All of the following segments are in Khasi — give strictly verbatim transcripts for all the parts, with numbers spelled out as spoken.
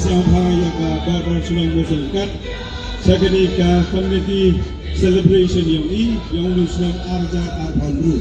Sngewbha ïa ka background shnong Mawsynremkat sha kane ka community celebration ïong i ïong u snem arja arphew.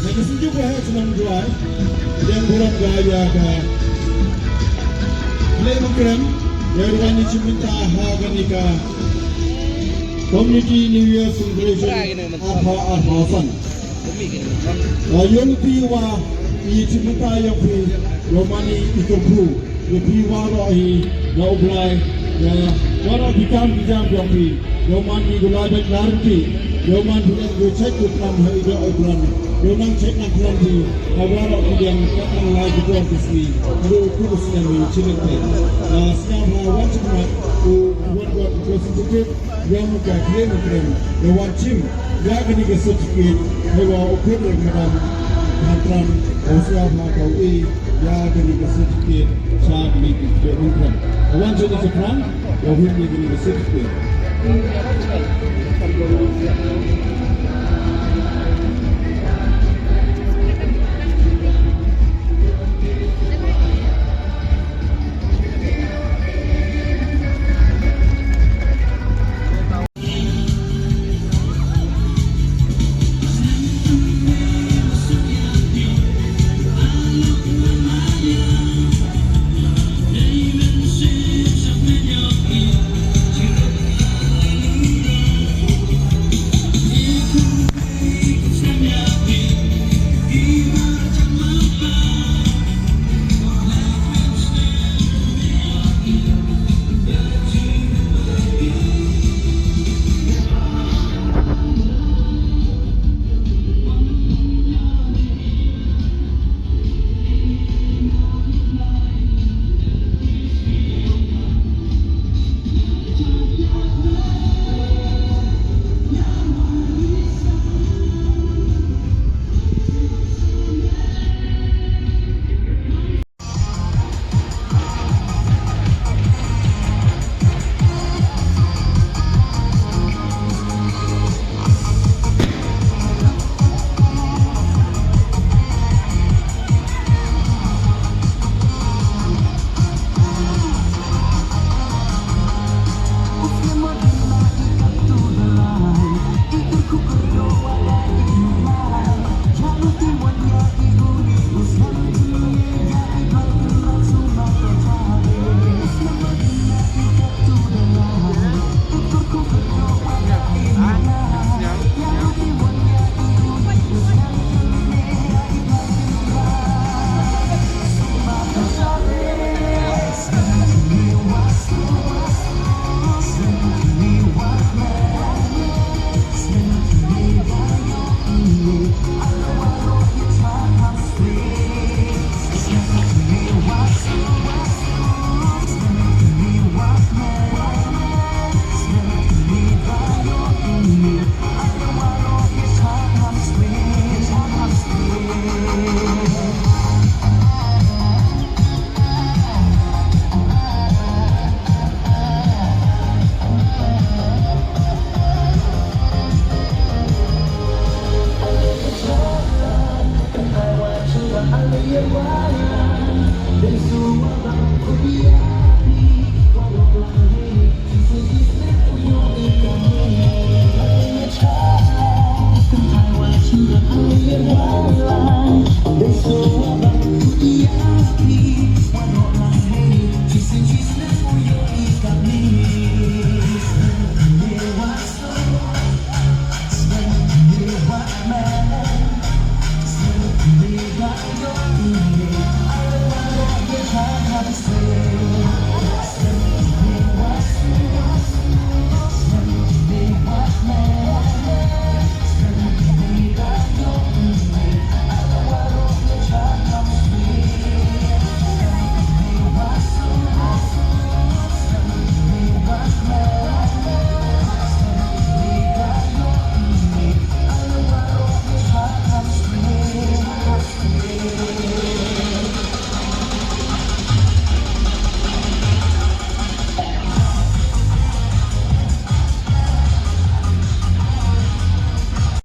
Na ka sien jong ka heh shnong Jowai, dang burom ka ïa ka Khlem Khlem, ïa ka wan ïa ka shim bynta ha kane ka Community New Year Celebration arphew arphew san. Ïa phi wa i shim bynta ïa phi, ïa mane i kyrkhu. Ïa phi waroh hi na U Blai, ïa waroh ki kam ki jam jong phi, ïa man ki gulai bad lar ki, ïa man phi ïa ki check ki plan ha i da u plan, ïa nang check nang plan phi, ïa waroh ki jam ka nang lai ki jong ki sngi, ïa u ku snem i chilin phi. Ïa snem ha wan chikmat u wan wan ko sipit. Ïa ka Khlem Khlem, ïa wan shim ïa kane ka certificate, ïa wa u khun ïa ka madam Hangtran, u sngewbha ka u ïa kane ka certificate sha kane ka Khlem Khlem. Ïa wan shim ïa ka Hangtran, ïa u ïa kane ka certificate.